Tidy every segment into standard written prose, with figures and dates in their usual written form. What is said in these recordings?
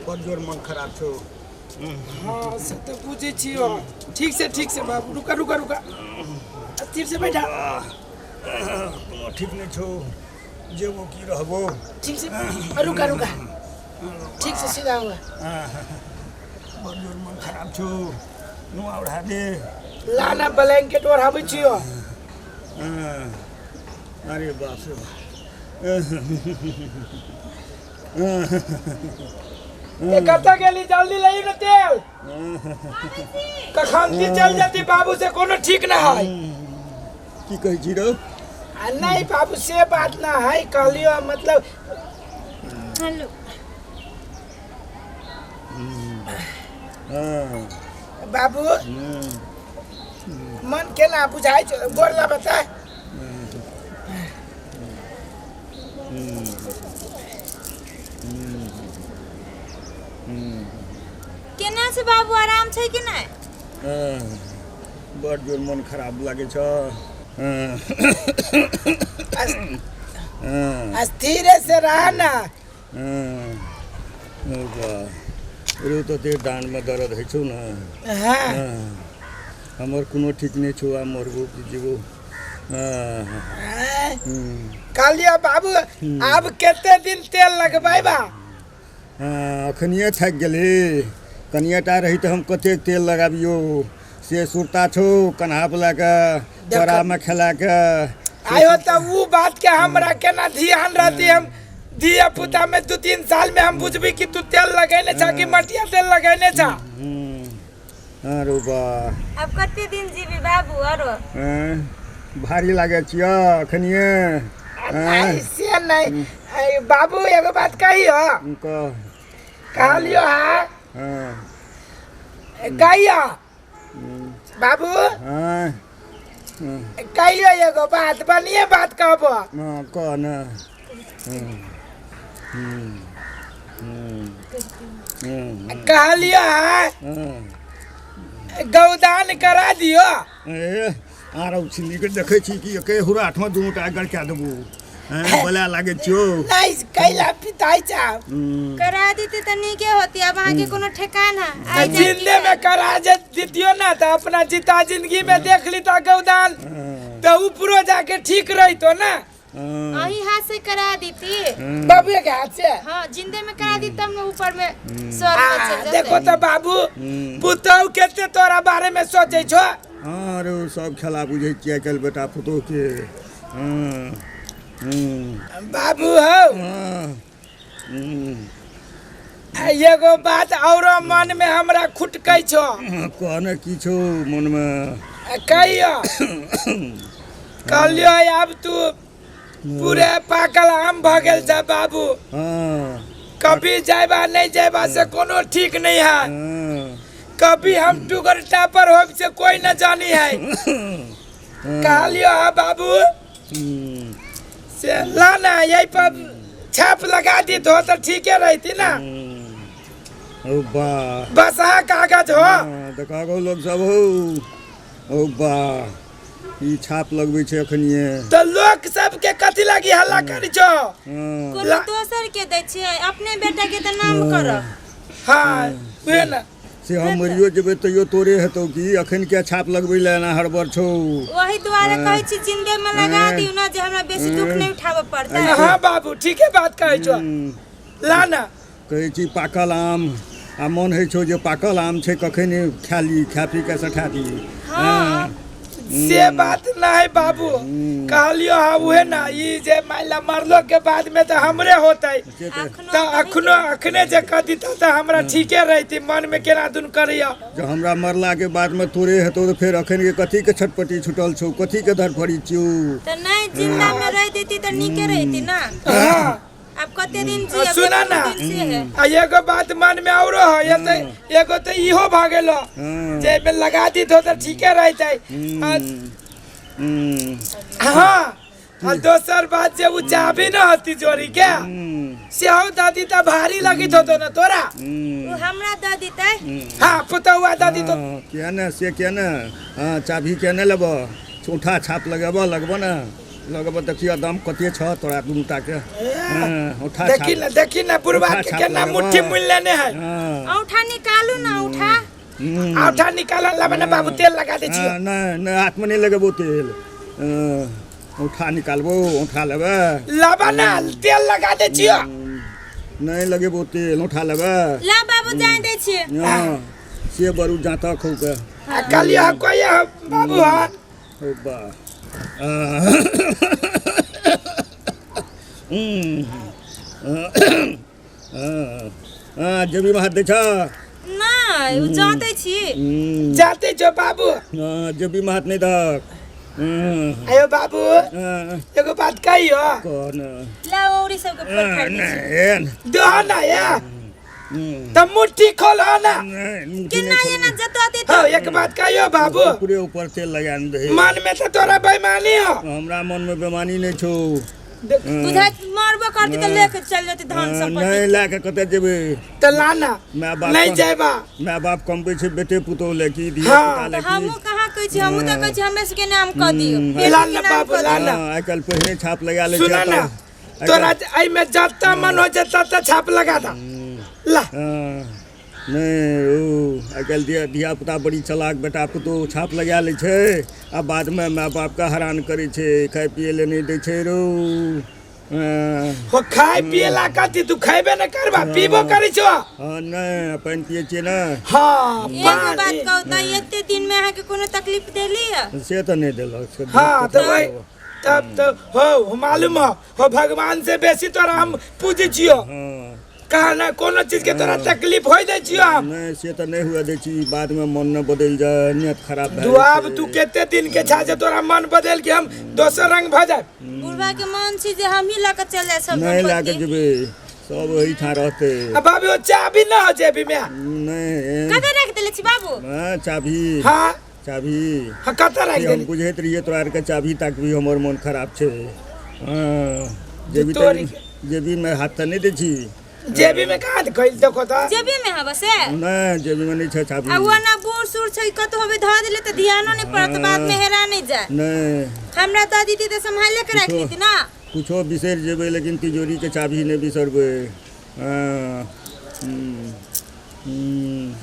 बड़ जोर मन खराब छौ। हाँ, से तऽ बुझै छियो। ठीक से, ठीक से बाबू, रुका रुका रुका, स्थिर से बैठा। कोनो ठीक नहि छौ, जेबो की रहबो। ठीक से, रुका रुका, ठीक से सीधा हुआ। बड़ जोर मन खराब छौ, नुआ ओढ़ा दे। लाना ब्लैंकेट ओढ़ाबै छियो। अरे बाप रे। ए, कतऽ गेली? जल्दी लई ने तेल। कखन की चल जती बाबू से कोनो ठीक ना है। की कहै छी रौ? आ नहीं बाबू, से बात ना है, कहलियो मतलब। हेलो। हाँ। बाबू, मन केना बुझाइ छौ? गोर ला बता। केना छै बाबू, आराम छै कि नहि? बड़ जोर मन खराब लागै छ। स्थिरे से रह ना। रो तऽ ते डाँडमे दर्द होइ छौ ने। हाँ। हमर कोनो ठीक नहि छौ, आब मरबो कि जीबो। कहलियो बाबू, आब कते दिन तेल लगबेबा? अखनिए थाकि गेली। कनिएटा रही तऽ हम कतेक तेल लगाबियौ से सुरता छौ? कन्हा पर लए कऽ बोरामे खेला कऽ आयो तऽ उ बात के हमरा केना ध्यान रहती? हम धिया पुता में 2-3 साल में हम बुझबी कि तू तेल लगेने छा कि मटिया तेल लगेने छा। हाँ रो बा। अब कते दिन जीबी बाबू आरो? भारी लागे छियो अखनिए। नहीं, से नहीं। बाबू, एगो बात कहियो? कह। कहलियो। हाँ। हाँ। कहियो बाबू। हाँ। कहियो एगो बात, बढ़िया बात कहबो। हाँ, कह न। कहलियो हाँ, गौदान करा दियो। ए आरो छिन्नी के देखै छी कि एके हुराठमे दुनू टा गड़का देबू। बला लागै छियौ। नहीं, कैला पिताई छा। करा देते तऽ नीके होती। अब अहाँके कोनो ठेकान है आइ जाए की? जिंदे में करा जे दितियो ना तो अपना जीता जिंदगी में देख ली तो गौदान तो ऊपरो जाके ठीक रहितो ना। अही हाथ से करा देती। बाबू के हाथ से? हाँ, जिंदे में करा दी तब न ऊपर में स्वर्ग में चल जाते। देखो तो बाबू, पुतहु केते तोरा बारे में सोचे छो। हाँ रे, सब खेला बुझै छियै आइ काल्हि बेटा पुतोह के। हाँ बाबू हौ। हाँ। एगो बात औरो मन में हमरा खुटकै छो। कह ने, की छौ मनमे? कहियो, कहलियो आब तू पूरे पाकल आम भऽ गेल छ बाबू। कभी जायबा नहीं जायबा से कोनो ठीक नहीं है। कभी हम टुगर टापर होब से कोई न जानी है। कहलियो हाँ बाबू, से ला ना, यही पर छाप लगा दी तो ठीके रहती ना। ओ बा। बस हाँ, कागज हो। देखा गो लोग सब हो। ओ बा, ई छाप लगबै छै अखनिए। तो लोग सबके कथी लगी हल्ला करी छो? कोनो दोसर के दै छियै, अपने बेटा के तऽ नाम करब। हाँ, उहे ना। से हम मरियो जेबै तैयो तोरे हेतौ की? अखन के छाप लगबै लए एना हड़बड़ छौ? वही दुआरे कहै छी जिंदे में लगा दियौ ना, जे हमरा बेसी दुख नहीं उठाबऽ पड़तै। हाँ बाबू, ठीके बात कहै छो, ला ना। कहै छी पाकल आम आ मन होइ छौ जे पाकल आम छै, कखन खा ली, खा पी कऽ सठा दी। हाँ। से बात ना है बाबू, कहलियो हाँ, उहे ना, ई जे मान ला मरलो के बाद में तो हमरे होतै। से तऽ तऽ अखनो अखने जे कह दिता तऽ हमरा ठीके रहती। मन में केना दुन करैया। जब हमरा मरला के बाद में तोरे हेतौ तऽ फेर अखन के कथी के छटपटी छुटल छौ? कथी के धरफड़ी छियौ? तऽ नहीं, जिंदा में रह देती तऽ नीके रहती ना। हाँ। अब कते दिन जियब? सुना ना। दिन से है। आ एगो बात मन में औरो है, ये तो एगो तो इहो भऽ गेलो जे में लगा दी तो ठीके रहतै। हाँ, आ दोसर बात जे उ चाबी न हती जोरी के, सेहो दादी तऽ भारी लगित होतो ना तोरा। उ हमरा दऽ देतै। हाँ, पुतहुआ दादी तो। किया ने से, किया ने? हाँ, चाभी किया ने लेबऽ? उठा, छाप लगेबऽ, लगबऽ ने। लगबऽ देखियौ दाम कते छह तोरा दुनू टा के। हाँ, उठा देखी छाप। ना, देखी ना बुढ़वा उठा के छाप केना लगबऽ। मुट्ठी मुनि लेने है। हाँ, औंठा निकालू ना, औंठा। औंठा निकाल लाबे ना बाबू, तेल लगा दे छियो। हाँ, नहि नहि, हाथमे नहि लगेबो तेल। हाँ, औंठा निकालबो, औंठा लेबै। लाबा ना, तेल लगा दे छियो। नहि लगेबो तेल, औंठा लेबै। ला बाबू, जाय दै छियै। हाँ, से बरू जाँता खौके। आ कहलियो हम कहियो बाबू। हाँ ओ बा हाँ, जेबीमे हाथ दै छ? नहि, उ जाँतै छी। जाते जो बाबू। हाँ, जेबीमे हाथ नहि दहक। आयो बाबू, एगो बात कहियो। कह ने। ला औरी सबके फोड़ फाड़ दै छी। नहि। दो ना या त मुट्ठी खोलो ना। नहि, मुट्ठी केना नहि। एना जतऽ देतै? हाँ, एक बात कहियो बाबू। ऊपरे ऊपर तेल लगा ने दही। मन में तो तोरा बेईमानी हो। हमरा मनमे बेमानी नहि छौ। देख। बुझाइत मरबो करती तऽ लेके चलि जेतै धन सम्पत्ति। नहि, लए कऽ कतऽ जेबै? तो लाना। माय बाप नहीं जाएबा। माय बाप कमबै छै बेटे पुतोह ले की धिया हाँ। पुता ले तऽ की। हमहूँ कहाँ कहै छी? हमहूँ तऽ कहै छी हमरे सबके नाम कऽ दियौ, बेटीके ला ना नाम बाबू, कऽ ला दियौ। ना। हाँ, आइ काल्हि पहिने छाप लगा लै छै। सुना ना, तोरा एहि में जत्ता मन हो जत्ता त छाप लगा दा ला। हाँ, नहि, ओ आइ काल्हि धिया धिया पुता बड़ी चलाक बेटा पुतोह, छाप लगा लै छै आ बादमे माय बापके हरान करै छै, खाय पियै लए नहि दै छै रौ। हाँ, हो, खाय पिए ला कथी? तू खाइबे न करबा, पीबो करै छो? हाँ, नहि, पानि पियै छियै ने। हाँ। एगो बात पानी कहू तऽ, एते दिनमे अहाँके कोनो तकलीफ देली है? से तऽ नहि देलक से। हाँ, तो वही तब तो हो मालूम हो, भगवान से बेसी तोरा हम पूजै छियो। हाँ। कहा ना कोनो चीज के तोरा तकलीफ होय दै छियो हम? नहि, से तऽ नहि हुए दै छी, बादमे मन नहि बदलि जाय, नियत खराब भए जाइ दुआब छै। तू कते दिन के छा जे तोरा मन बदल के हम दोसर रंग भऽ जाय? बुढ़वा के मन छी जे हमही लऽ कऽ चलि जाय सब नहि लए कऽ सम्पत्ति। जेबै, सब एहिठाम रहतै। आ बाबू, ओ चाबी न हो जेबी में? नहि। कतऽ राखि देले छी बाबू? हाँ, चाभी। हाँ। चाभी। हाँ, कतऽ राखि से हम देली? बुझैत रहियै तोरा आरके चाभी ताकबी, हमर मन खराब छै। हाँ, जेबी तोरी तऽ जेबीमे हाथ तऽ नहि दै छी? जेबी में कहाँ गइल, देखो तऽ। जेबी में हबे से? नहि, जेबीमे नहि छै चाभी। आ वो ना बूढ़ सूढ़ छै, कतौ हबे धऽ देले तऽ ध्यानो नहि पड़त, बाद में हेरा नहि जाय। नहि। हमरा दऽ दीती तऽ सम्हाले के राखि लेती ना। कुछो बिसरि जेबै लेकिन तिजोरीके चाभी नहि बिसरबै। हाँ, हम्म।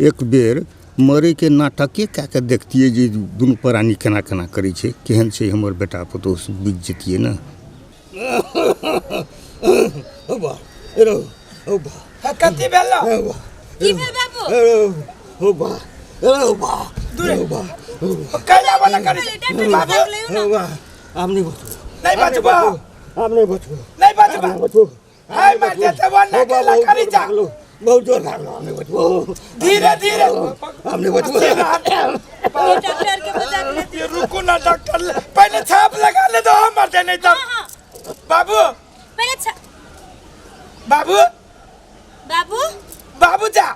एक बेर मरैके नाटके कए कऽ देखतियै जे दुनू प्राणी केना केना करै छै, केहन छै हमर बेटा पुतोहु, से बुझि जैतियै ने। हाँ, कथी भेल? की भेल बाबू? दूरे कैला वाला करै डॉक्टर बाबू। डाक लियौ ना। आब नहि बचबो। नहीं बचबो। आब नहि बचबो। नहीं बचबा। बचबो। हाय मार देते वो ना कैला करी जा। बहुत जोर भागलो, आब नहि बचबो। धीरे धीरे। आब नहि बचबो। ये डॉक्टर के बजा के लेती। ये रुको ना, डॉक्टर पहले छाप लगा ले दो, हम मरते नहीं तब। हाँ हाँ। बाबू। पहले बाबू। बाबू। बाबू जा।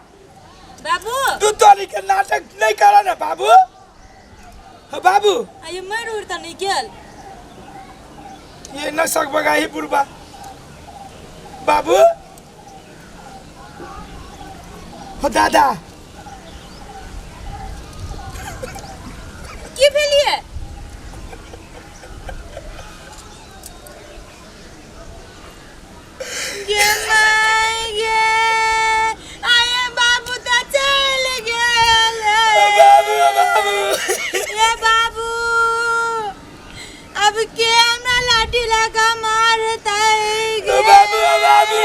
बाबू। तू तोरी के नाटक नहीं करा ना बाबू, हाँ बाबू। आयो, मर उर तऽ नहि गेल? ये न सक बगाही बुढ़बा। बाबू हो दादा। की भेलियै गे माय गे? आये बाबू तऽ चलि गेल। ओ बाबू, ओ बाबू। ए बाबू, अब के हमरा लाठी लगा मारतै गे? ओ बाबू, ओ बाबू।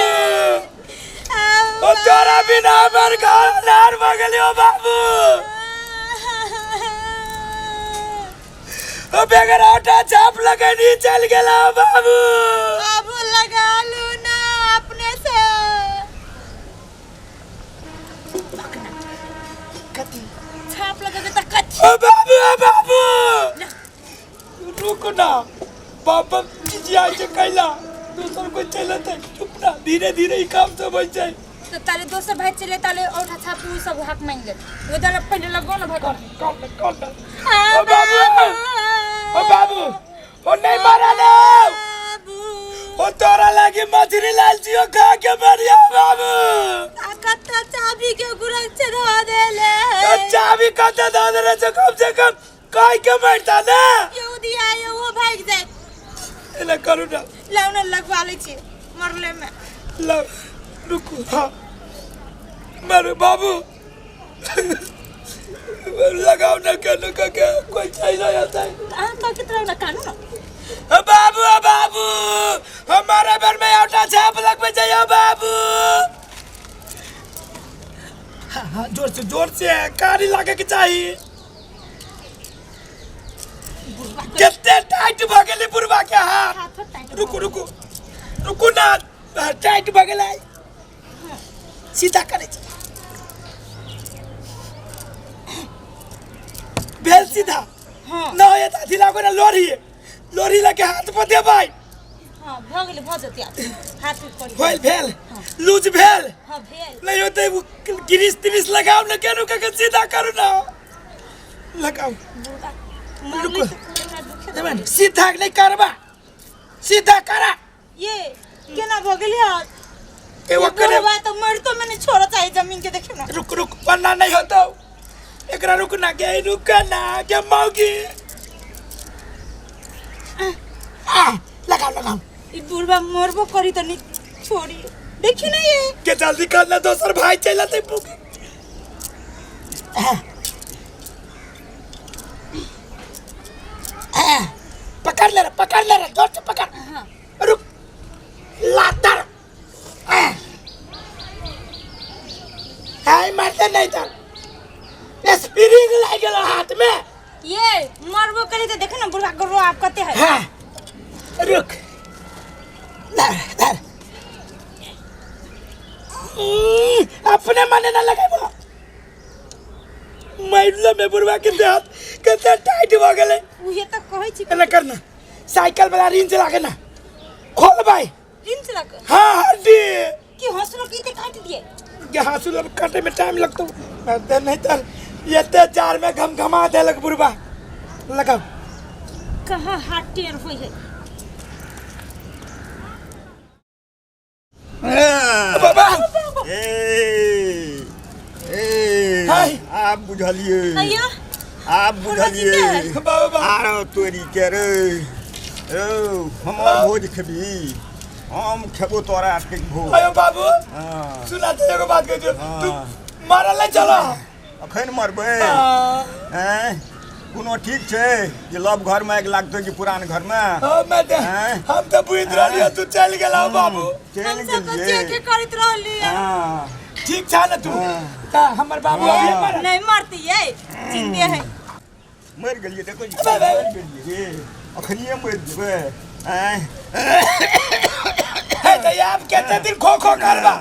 अब ओ तोरा बिना हमर घर अन्हार भऽ गेलै ओ बाबू। ओ बेगर औटा छाप लगैनी चल गेला ओ बाबू। अब लगा लू ना अपने से। कथी? छाप लगेबे तऽ कथी? ओ बाबू, ओ बाबू, रुक ना बाबा, चिचिया छै कैला? दोसर कोई चलत है? चुप ना, धीरे धीरे ई काम सब हो जाए। तऽ ताले दोसर भाई चले, ताले औठा छाप उ सब हक मांगि लेत। ओ ताले पहिले लगो ना भाई। कौन कौन कौन? ओ बाबू, ओ बाबू, ओ नहीं मारा ना। बाबू। ओ तोरा लागी मछली लाल छियो, खा के मरिया बाबू। आ कत्ता चाबी के गुरक धो देले? ओ चाबी कते दऽ देने छै? कम से कम खाय के मरता ना। यौ। दिया ये वो भाग जाए। एना करू ना। लाओ ना लगवा लै छी मरले में। लाओ रुकू। हाँ मारू बाबू लगाओ ना केनो के कोई चाहिए आता है। अहाँ ताकैत रहू ना कानू ना। बाबू बाबू हमारे घर में औटा छाप लगबे चाहिए बाबू। हाँ हाँ जोर से कारी लागे के चाहिए। कितने टाइट भ गेलै बुढ़वा के हाथ। रुकू रुकू रुकू ना टाइट भ गेलै। सीधा करे छी भेल सीधा। हाँ ना ये अथी लागो ना लोरी लोरी लगे हाथ पर देबै। हाँ भ गेलै भ जेतै आब हाथ पर होल भेल लूज भेल। हाँ भेल। नहीं होते वो गिरीश तिरीश लगाओ ना केनु के सीधा करू ना लगाओ। रुको सीधा नहीं करबा सीधा करा। ये केना भ गेलै हाथ? ए ओकरे बुढ़वा तो मरतो में नहीं छोड़ा चाहिए जमीन के देखे ना। रुक रुक पन्ना नहीं होता एकरा रुक ना के रुक ना के मौगी आ लगाओ लगाओ। ई बुढ़वा मरबो करी त नहीं छोड़ी देखी ना ये के जल्दी करना दोसर भाई चला ते बुक। पकड़ ले रे जोर से पकड़। हाँ रुक लातर हाय मारते नहीं तर स्प्रिंग लाग गेल हाथ में। ये मरबो करी त देखे ना बुढ़वा गोरो आप कते है। हाँ रुक धर धर अपने मने ना लगाबो मारलो में बुढ़वा के हाथ कते टाइट भ गेलै। उहे त कहै छी एना करना साइकिल वाला रिंच लागे ना खोल भाई रिंच लागे। हाँ हड्डी कि हंसलो की ते काट दिए के हंसलो काटे में टाइम लगतो नहीं तर ये ते जार में घमघमा देलक बुढ़वा। लगाओ कहाँ हाथ टेर होई है। बाबा ए ए हाय आप बुझलिए अयो आप बुझलिए बाबा आरो तोरी के रे ओ हमर भोज खेबी हम खेबो तोरा के भोज। अयो बाबू हां सुना तो एगो बात कहै छियौ तू मारल नहीं चलो अखन मरबै हैं कोनो ठीक छै जे लव घर में आगि लागतै कि पुरान घर में? हम हम तो बुझि रहलियै तू चलि गेलौ बाबू। चलि हम सब गेलियै। के करैत रहलियै। हां ठीक छ ना तू त हमर बाबू अभी मर नहीं मरती ये जिंदे है। मरि गेलियै देखो मरि गेलियै अखनिये मरि जेबै। हैं हे त आप केते दिन खो खो करबा?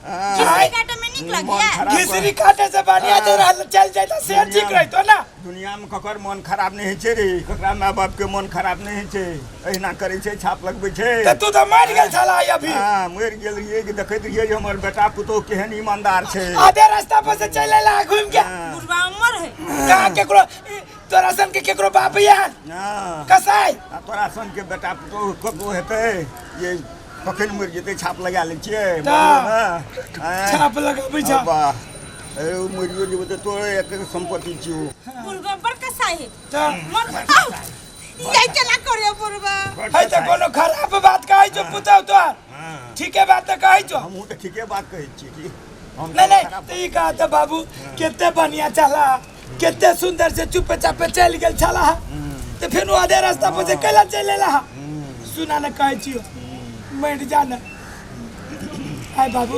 घिसरी काटे में निक लागिया। घिसरी काटे से बढ़िया जे रहल चल जाय त से ठीक रहितो ना। दुनिया में ककर मन खराब नहीं होइ छै रे, ककरा माय बाप के मन खराब नहीं होइ छै, एहिना करै छै छाप लगबै छै। त तू त मरि गेल छला अभी। हां मरि गेल रहियै कि देखैत रहियै जे हमर बेटा पुतोह केहन ईमानदार छै। आधे रास्ता पर से चलि एला घुमि के। बुढ़वा अमर है। कहाँ केकरो तोरा सन के केकरो बाप यार हां कसाई। आ तोरा सन के बेटा पुतोह ककरो हेतै जे कखन मरि जेतै छाप लगा लै छियै। छाप लगाबै छ। वाह अरे ओ मरियो जेबै तऽ तोरे एक सम्पत्ति छियौ। बुढ़वा बड़ कसाई है। मर ये केना करियो बुढ़वा? है त कोनो खराब बात कहै छौ पुतहु तोहर? ठीके बात त कहै छौ। हमहूँ तऽ ठीके बात कहै छियै कि हम नहीं नहीं त ई कहा त बाबू केते बढ़िया छला केते सुंदर से चुपे चापे चलि गेल छला त फेर आधे रास्ता पर से कैला चलि एला। सुना न कहै छियौ मरि जा न। हाय बाबू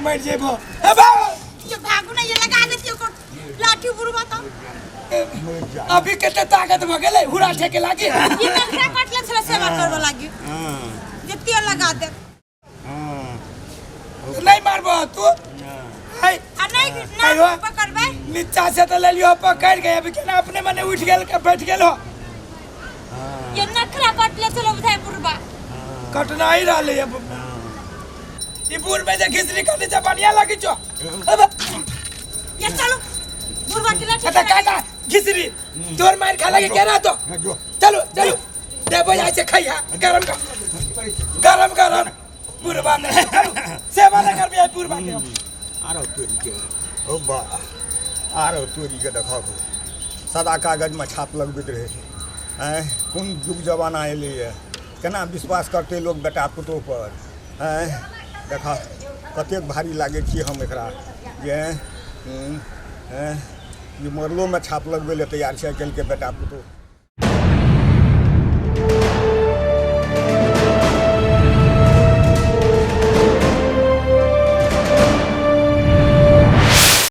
मरि जेबो। हे बाबू ये भागू ना ये लगा देती ओकर लाठी बुढ़वा त अभी केते ताकत भ गेलै हुरा ठेके लागी। ये नखरा काटले छला सेवा करबो लागी। हां जे तेल लगा दे। हां नहीं मारबो तू। हाय आ नहीं ना पकड़बै नीचा से त लेलियो पकड़ के अभी केना अपने मने उठ गेल के बैठ गेल हो। ये नखरा काटले छला बुझाय बुढ़वा कटना ही रहले अब। ई बूढ़ में जे घिसरी कटै छै बढ़िया लगै छौ। अब ये चलो बुढ़वा के लाठी काटा काटा घिसरी तोर मार खा लगे केना तो। चलो चलो देबो जाइ छै खैहा गरम गरम गरम बुढ़वा ने सेवा न करबी आई बुढ़वा के। आरो तोरी के ओ बा आरो तोरी के देखो सदा कागज में छाप लगबैत रहे। आँय, कोन युग जमाना एलैए, केना विश्वास करतै लोक बेटा पुतोह पर? आँय, देखऽ कतेक भारी लागै छी हम एकरा जे आँय, ई मरलोमे छाप लगबै लए तैयार छै आइ काल्हिके बेटा पुतोह।